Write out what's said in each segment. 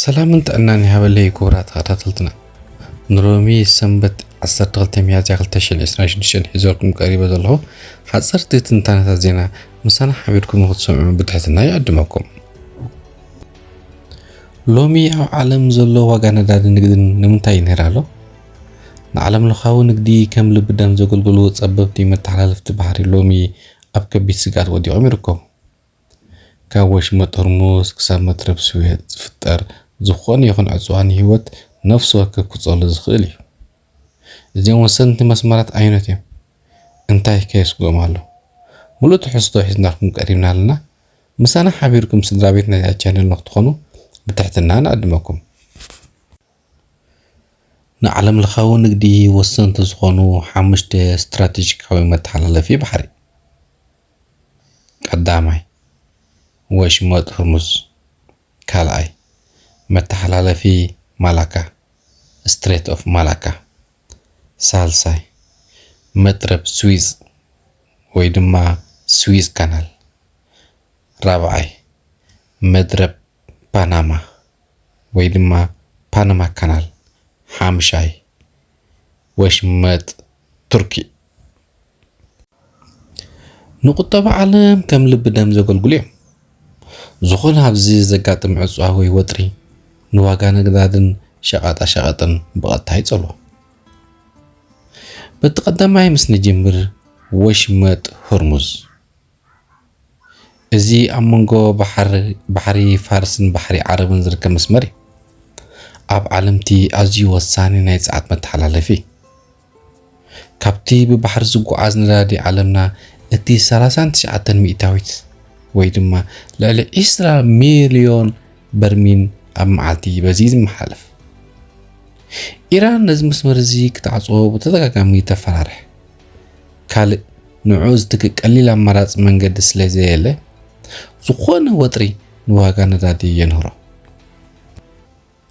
ሰላምን ጥዕናን ይሃበለይ ክቡራት ተኸታተልትና። ንሎሚ ሰንበት ዓሰርተ ክልተ ሚያዝያ ክልተ ሽሕን ዕስራን ሽዱሽተን ሒዘልኩም ቀሪበ ዘለኹ ሓፀርቲ ትንታነታት ዜና ምሳና ሓቢርኩም ንክትሰምዑ ብትሕትና ይዕድመኩም። ሎሚ ኣብ ዓለም ዘሎ ዋጋ ነዳዲ ንግድን ንምንታይ ይንሄር ኣሎ? ንዓለም ለኻዊ ንግዲ ከም ልቢ ደም ዘገልግሉ ጸበብቲ መተሓላለፍቲ ባሕሪ ሎሚ ኣብ ከቢድ ስግኣት ወዲቖም ይርከቡ። ካብ ወሽመጥ ሆርሙዝ ክሳብ መትረብ ስዌዝ ዝፍጠር ዝኾነ ይኹን ዕጽዋ ንህይወት ነፍሲ ወከፍ ክጸሉ ዝኽእል እዩ። እዚኦም ወሰንቲ መስመራት ኣየኖት እዮም? እንታይ ከ የስግኦም ኣሎ? ሙሉእ ትሕዝቶ ሒዝናልኩም ቀሪብና ኣለና። ምሳና ሓቢርኩም ስድራ ቤት ናይዛ ቻነል ንክትኾኑ ብትሕትና ንዕድመኩም። ንዓለም ለኻዊ ንግዲ ወሰንቲ ዝኾኑ ሓሙሽተ ስትራቴጂካዊ መተሓላለፊ ባሕሪ። ቀዳማይ፣ ወሽመጥ ሆርሙዝ። ካልኣይ፣ መተሓላለፊ ማላካ፣ ስትሬት ኦፍ ማላካ። ሳልሳይ፣ መጥረብ ስዊዝ ወይ ድማ ስዊዝ ካናል። ራብዓይ፣ መድረብ ፓናማ ወይ ድማ ፓናማ ካናል። ሓምሻይ፣ ወሽመጥ ቱርኪ። ንቁጠባ ዓለም ከም ልቢ ደም ዘገልግሉ እዮም። ዝኾነ ኣብዚ ዘጋጥም ዕጽዋ ወይ ወጥሪ ንዋጋ ነዳድን ሸቐጣ ሸቐጥን ብቐጥታ ይጸልዎ። በቲ ቀዳማይ ምስ ንጅምር፣ ወሽመጥ ሆርሙዝ። እዚ ኣብ መንጎ ባሕሪ፣ ባሕሪ ፋርስን ባሕሪ ዓረብን ዝርከብ መስመር እዩ። ኣብ ዓለምቲ ኣዝዩ ወሳኒ ናይ ጸዓት መተሓላለፊ። ካብቲ ብባሕሪ ዝጓዓዝ ነዳዲ ዓለምና እቲ ሰላሳን ትሽዓተን ሚእታዊት ወይ ድማ ልዕሊ ዕስራ ሚልዮን በርሚል ኣብ መዓልቲ በዚ ዝመሓለፍ። ኢራን ነዚ መስመር እዚ ክትዓጽዎ ብተደጋጋሚ ተፈራርሕ። ካልእ ንዕኡ ዝትክእ ቀሊል ኣማራጺ መንገዲ ስለ ዘየለ፣ ዝኾነ ወጥሪ ንዋጋ ነዳዲ የንህሮ።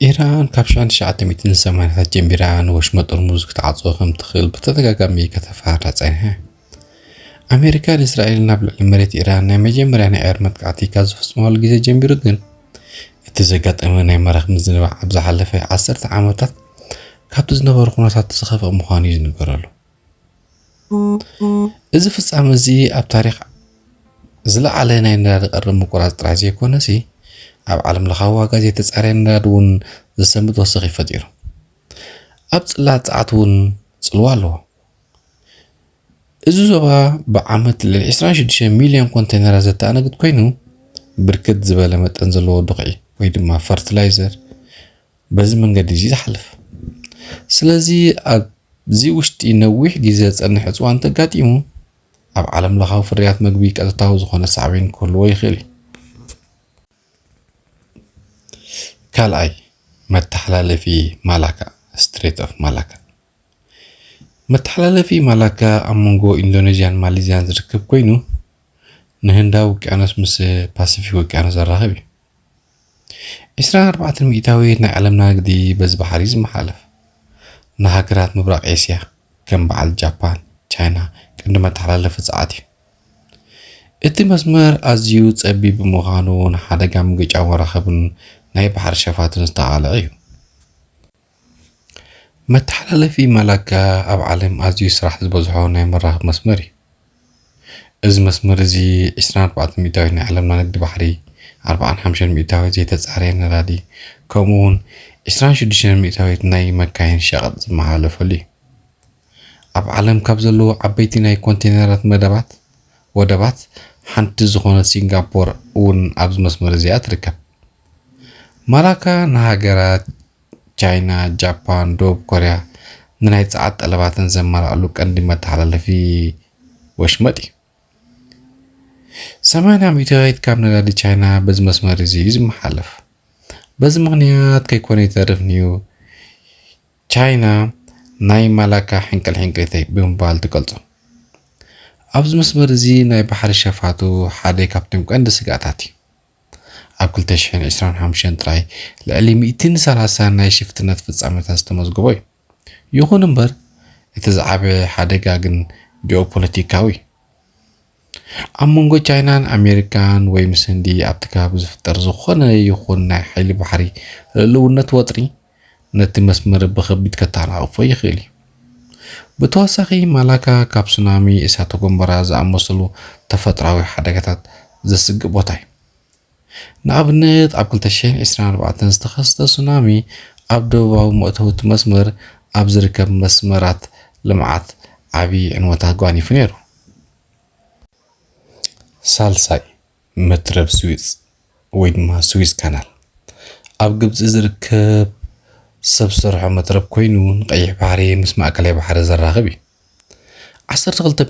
ኢራን ካብ ሽሕን ትሽዓተ ሚእትን ሰማንያታት ጀሚራ ንወሽመጥ ኦርሙዝ ክትዓጽዎ ከም ትኽእል ብተደጋጋሚ ከተፈራርሕ ጸኒሓ። ኣሜሪካን እስራኤልን ኣብ ልዕሊ መሬት ኢራን ናይ መጀመርያ ናይ ኣየር መጥቃዕቲ ካብ ዝፍጽማሉ ግዜ ጀሚሩ ግን፣ እቲ ዘጋጠመ ናይ መራኽብ ምዝንባዕ ኣብ ዝሓለፈ ዓሰርተ ዓመታት ካብቲ ዝነበረ ኩነታት ዝኸፍአ ምዃኑ እዩ ዝንገረሉ። እዚ ፍጻመ እዚ ኣብ ታሪኽ ዝለዓለ ናይ ነዳዲ ቀረብ ምቁራጽ ጥራይ ዘይኮነሲ፣ ኣብ ዓለም ለኻዊ ዋጋ ዘይተጻረየ ነዳዲ እውን ዘሰንብድ ወሰኽ እዩ ፈጢሩ። ኣብ ጽላት ጸዓት እውን ጽልዋ ኣለዎ። እዚ ዞባ ብዓመት ልዕሊ ዕስራን ሽዱሽተን ሚልዮን ኮንቴነራት ዘተኣናግድ ኮይኑ፣ ብርክት ዝበለ መጠን ዘለዎ ድኹዒ ወይ ድማ ፈርቲላይዘር በዚ መንገዲ እዚ ይሓልፍ። ስለዚ ኣብዚ ውሽጢ ነዊሕ ግዜ ዘጸንሕ ዕጽዋ እንተጋጢሙ፣ ኣብ ዓለም ለኻዊ ፍርያት መግቢ ቀጥታዊ ዝኾነ ሳዕቤን ክህልዎ ይኽእል እዩ። ካልኣይ፣ መተሓላለፊ ማላካ፣ ስትሬት ኦፍ ማላካ። መተሓላለፊ ማላካ ኣብ መንጎ ኢንዶኔዥያን ማሌዝያን ዝርከብ ኮይኑ፣ ንህንዳዊ ውቅያኖስ ምስ ፓሲፊክ ውቅያኖስ ዘራኽብ እዩ። ዕስራን ኣርባዕተን ሚእታዊት ናይ ዓለምና ንግዲ በዚ ባሕሪ እዩ ዝመሓለፍ። ንሃገራት ምብራቕ ኤስያ፣ ከም በዓል ጃፓን፣ ቻይና፣ ቀንዲ መተሓላለፊ ጸዓት እዩ። እቲ መስመር ኣዝዩ ጸቢብ ብምዃኑ፣ ንሓደጋ ምግጫው መራኽብን ናይ ባሕሪ ሸፋቱን ዝተቓልዐ እዩ። መተሓላለፊ ማላካ ኣብ ዓለም ኣዝዩ ስራሕ ዝበዝሖ ናይ መራኽብ መስመር እዩ። እዚ መስመር እዚ ዕስራን ኣርባዕተን ሚእታዊት ናይ ዓለምና ንግዲ ባሕሪ፣ ኣርባዓን ሓሙሽተን ሚእታዊት ዘይተጻረየ ነዳዲ፣ ከምኡ እውን ዕስራን ሽዱሽተን ሚእታዊት ናይ መካይን ሸቐጥ ዝመሓላለፈሉ እዩ። ኣብ ዓለም ካብ ዘለዉ ዓበይቲ ናይ ኮንቴነራት መደባት፣ ወደባት ሓንቲ ዝኾነት ሲንጋፖር እውን ኣብዚ መስመር እዚኣ ትርከብ። ማላካ ንሃገራት ቻይና፣ ጃፓን፣ ደቡብ ኮርያ ንናይ ጸዓት ጠለባተን ዘማልኣሉ ቀንዲ መተሓላለፊ ወሽመጥ እዩ። ሰማንያ ሚእታዊት ካብ ነዳዲ ቻይና በዚ መስመር እዚ እዩ ዝመሓለፍ። በዚ ምኽንያት ከይኮነ ይተርፍ ኒው ቻይና ናይ ማላካ ሕንቅል ሕንቅሊተይ ብምባል ትገልጾ። ኣብዚ መስመር እዚ ናይ ባሕሪ ሸፋቱ ሓደ ካብቶም ቀንዲ ስግኣታት እዩ። ኣብ ክልተ ሽሕን ዕስራን ሓሙሽተን ጥራይ ልዕሊ ሚእትን ሰላሳን ናይ ሽፍትነት ፍጻመታት ዝተመዝገቦ እዩ። ይኹን እምበር፣ እቲ ዝዓበየ ሓደጋ ግን ጂኦፖለቲካዊ እዩ። ኣብ መንጎ ቻይናን ኣሜሪካን ወይ ምስ ህንዲ ኣብቲ ከባቢ ዝፍጠር ዝኾነ ይኹን ናይ ሓይሊ ባሕሪ ልእልውነት ወጥሪ ነቲ መስመር ብኸቢድ ከተናቕፎ ይኽእል እዩ። ብተወሳኺ ማላካ ካብ ሱናሚ፣ እሳተ ጎንበራ ዝኣመሰሉ ተፈጥሮኣዊ ሓደጋታት ዘስግእ ቦታ እዩ። ንኣብነት ኣብ ክልተ ሽሕን ዕስራን ኣርባዕተን ዝተኸስተ ሱናሚ ኣብ ደቡባዊ መእተዊ እቲ መስመር ኣብ ዝርከብ መስመራት ልምዓት ዓቢ ዕንወታት ጓኒፉ ነይሩ። ሳልሳይ፣ መትረብ ስዊዝ ወይ ድማ ስዊዝ ካናል ኣብ ግብጺ ዝርከብ ሰብ ሰርሖ መትረብ ኮይኑ ንቀይሕ ባሕሪ ምስ ማእከላይ ባሕሪ ዘራኽብ እዩ። ዓሰርተ ክልተ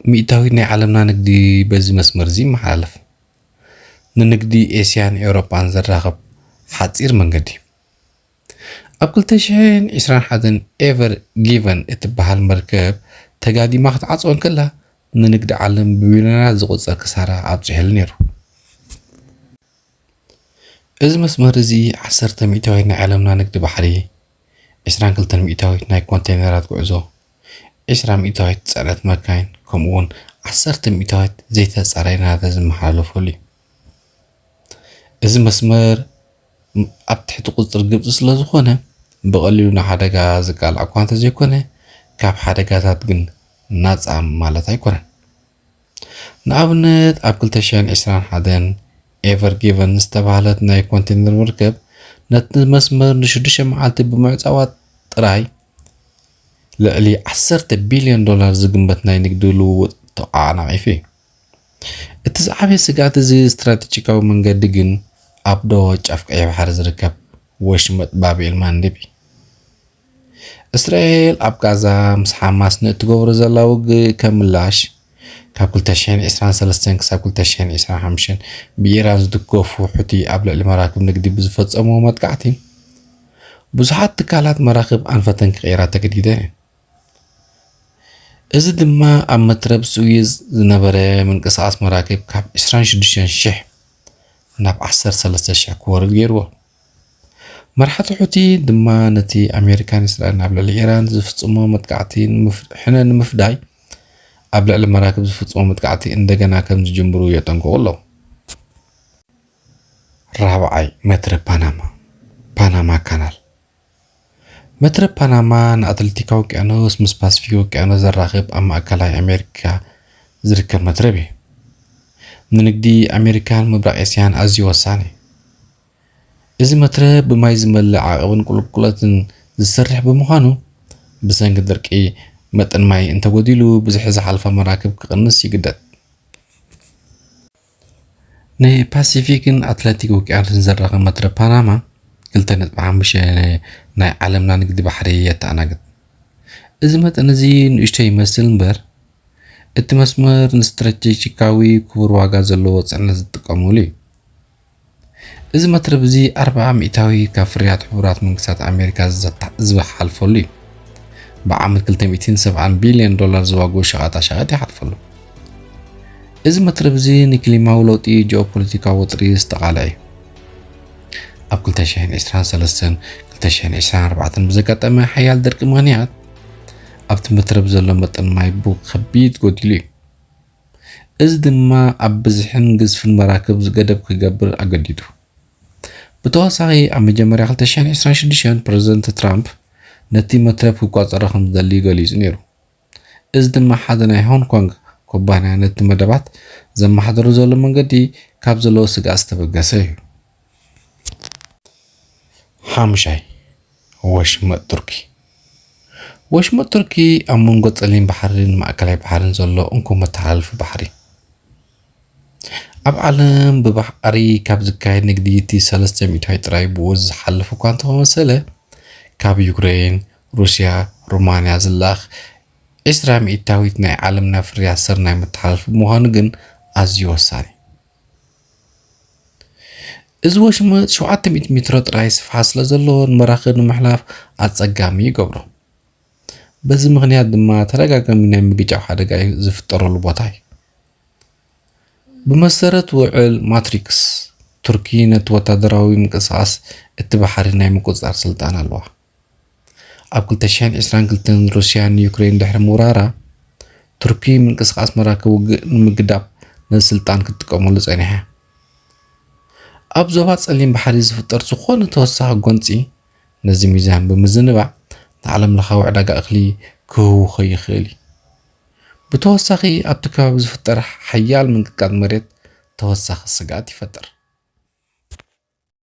ሚእታዊት ናይ ዓለምና ንግዲ በዚ መስመር እዚ ይመሓላለፍ። ንንግዲ ኤስያን ኤውሮጳን ዘራኽብ ሓጺር መንገዲ። ኣብ ክልተ ሽሕን ዕስራን ሓደን ኤቨር ጊቨን እትበሃል መርከብ ተጋዲማ ክትዓጽወ እንከላ፣ ንንግዲ ዓለም ብቢልዮናት ዝቑጸር ክሳራ ኣብጺሑሉ ነይሩ። እዚ መስመር እዚ ዓሰርተ ሚእታዊት ናይ ዓለምና ንግዲ ባሕሪ፣ ዕስራን ክልተን ሚእታዊት ናይ ኮንቴነራት ጉዕዞ፣ ዕስራ ሚእታዊት ጽዕነት መካይን፣ ከምኡ እውን ዓሰርተ ሚእታዊት ዘይተጻረየ ነዳዲ ዝመሓላለፈሉ እዩ። እዚ መስመር ኣብ ትሕቲ ቁጽሪ ግብጺ ስለ ዝኾነ፣ ብቐሊሉ ንሓደጋ ዝቃላዕ እኳ እንተዘይኮነ፣ ካብ ሓደጋታት ግን ናጻ ማለት ኣይኮነን። ንኣብነት፣ ኣብ ክልተ ሽሕን ዕስራን ሓደን ኤቨር ጊቨን ዝተባህለት ናይ ኮንቴነር መርከብ ነቲ መስመር ንሽዱሽተ መዓልቲ ብምዕጻዋ ጥራይ ልዕሊ ዓሰርተ ቢልዮን ዶላር ዝግመት ናይ ንግዲ ልውውጥ ተዓናቒፉ እዩ። እቲ ዝዓበየ ስግኣት እዚ ስትራቴጂካዊ መንገዲ ግን ኣብ ደቡባዊ ጫፍ ቀይሕ ባሕሪ ዝርከብ ወሽመጥ ባብ ኤል ማንደብ እዩ። እስራኤል ኣብ ጋዛ ምስ ሓማስ ንእትገብሮ ዘላ ውግእ ከም ምላሽ፣ ካብ ክልተ ሽሕን ዕስራን ሰለስተን ክሳብ ክልተ ሽሕን ዕስራን ሓሙሽተን ብኢራን ዝድገፉ ሑቲ ኣብ ልዕሊ መራክብ ንግዲ ብዝፈጸምዎ መጥቃዕቲ፣ ብዙሓት ትካላት መራክብ ኣንፈተን ክቕይራ ተገዲደን እየን። እዚ ድማ ኣብ መትረብ ስዊዝ ዝነበረ ምንቅስቓስ መራክብ ካብ ዕስራን ሽዱሽተን ሽሕ ናብ ዓሰርተ ሰለስተ ሽሕ ክወርድ ገይርዎ። መራሕቲ ሑቲ ድማ ነቲ ኣሜሪካን እስራኤልን ኣብ ልዕሊ ኢራን ዝፍጽሞ መጥቃዕቲ ንምፍ-፣ ሕነ ንምፍዳይ ኣብ ልዕሊ መራክብ ዝፍጽሞ መጥቃዕቲ እንደገና ከም ዝጅምሩ የጠንቅቑ ኣለዉ። ራብዓይ፣ መትረብ ፓናማ፣ ፓናማ ካናል። መትረብ ፓናማ ንኣትላንቲካዊ ውቅያኖስ ምስ ፓሲፊክ ውቅያኖስ ዘራኽብ ኣብ ማእከላይ ኣሜሪካ ዝርከብ መትረብ እዩ። ንንግዲ ኣሜሪካን ምብራቕ ኤስያን ኣዝዩ ወሳኒ እዩ። እዚ መትረብ ብማይ ዝመልእ ዓቐብን ቁልቁለትን ዝሰርሕ ብምዃኑ፣ ብሰንኪ ድርቂ መጠን ማይ እንተጎዲሉ፣ ብዝሒ ዝሓልፋ መራክብ ክቕንስ ይግደድ። ንፓሲፊክን ኣትላንቲክ ውቅያኖስን ዘራኽብ መትረብ ፓናማ፣ ክልተ ነጥቢ ሓሙሽተ ናይ ዓለምና ንግዲ ባሕሪ የተኣናግድ። እዚ መጠን እዚ ንእሽቶ ይመስል እምበር፣ እቲ መስመር ንስትራቴጂካዊ ክቡር ዋጋ ዘለዎ ጽዕነት ዝጥቀመሉ እዩ። እዚ መትረብ እዚ ኣርብዓ ሚእታዊ ካብ ፍርያት ሕቡራት መንግስታት ኣሜሪካ ዝሓልፈሉ እዩ። ብዓመት ክልተ ሚእትን ሰብዓን ቢልዮን ዶላር ዝዋግኡ ሸቐጣ ሸቐጥ ይሓልፈሉ። እዚ መትረብ እዚ ንክሊማዊ ለውጢ ጂኦፖለቲካዊ ወጥሪ ዝተቓልዐ እዩ። ኣብ ክልተ ሽሕን ዕስራን ሰለስተን ክልተ ሽሕን ዕስራን ኣርባዕተን ብዘጋጠመ ሓያል ድርቂ ምኽንያት ኣብቲ መትረብ ዘሎ መጠን ማይ ብኸቢድ ጎዲሉ እዩ። እዚ ድማ ኣብ ብዝሕን ግዝፍን መራክብ ገደብ ክገብር ኣገዲዱ። ብተወሳኺ ኣብ መጀመርያ ክልተ ሽሕን ዕስራን ሽዱሽተን ፕረዚደንት ትራምፕ ነቲ መትረብ ክቋጸሮ ከም ዝደሊ ገሊጹ ነይሩ። እዚ ድማ ሓደ ናይ ሆንግ ኮንግ ኩባንያ ነቲ መደባት ዘመሓድሮ ዘሎ መንገዲ ካብ ዘለዎ ስግኣት ዝተበገሰ እዩ። ሓሙሻይ፣ ወሽመጥ ቱርኪ። ወሽመጥ ቱርኪ ኣብ መንጎ ጸሊም ባሕርን ማእከላይ ባሕርን ዘሎ እንኮ መተሓላለፊ ባሕሪ። ኣብ ዓለም ብባሕሪ ካብ ዝካየድ ንግዲ እቲ ሰለስተ ሚእታዊት ጥራይ ብኡ ዝሓልፍ እኳ እንተመሰለ፣ ካብ ዩክሬን፣ ሩስያ፣ ሩማንያ ዝላኣኽ ዕስራ ሚእታዊት ናይ ዓለምና ፍርያት ስርናይ መተሓላለፊ ብምዃኑ ግን ኣዝዩ ወሳኒ። እዚ ወሽመጥ ሸውዓተ ሚእቲ ሜትሮ ጥራይ ስፍሓት ስለ ዘለዎ ንመራኽብ ንምሕላፍ ኣጸጋሚ ይገብሮ። በዚ ምኽንያት ድማ ተደጋጋሚ ናይ ምግጫው ሓደጋ ዝፍጠረሉ ቦታ እዩ። ብመሰረት ውዕል ማትሪክስ፣ ቱርኪ ነቲ ወታደራዊ ምንቅስቓስ እቲ ባሕሪ ናይ ምቁጽጻር ስልጣን ኣለዋ። ኣብ ክልተ ሽሕን ዕስራን ክልተን ሩስያ ንዩክሬን ድሕሪ ምውራራ፣ ቱርኪ ምንቅስቓስ መራክብ ውግእ ንምግዳብ ነዚ ስልጣን ክትጥቀመሉ ጸኒሓ። ኣብ ዞባ ጸሊም ባሕሪ ዝፍጠር ዝኾነ ተወሳኺ ጎንጺ ነዚ ሚዛን ብምዝንባዕ ንዓለም ለኻዊ ዕዳጋ እኽሊ ክህውኾ ይኽእል እዩ። ብተወሳኺ ኣብቲ ከባቢ ዝፍጠር ሓያል ምንቅጥቃጥ መሬት ተወሳኺ ስግኣት ይፈጥር።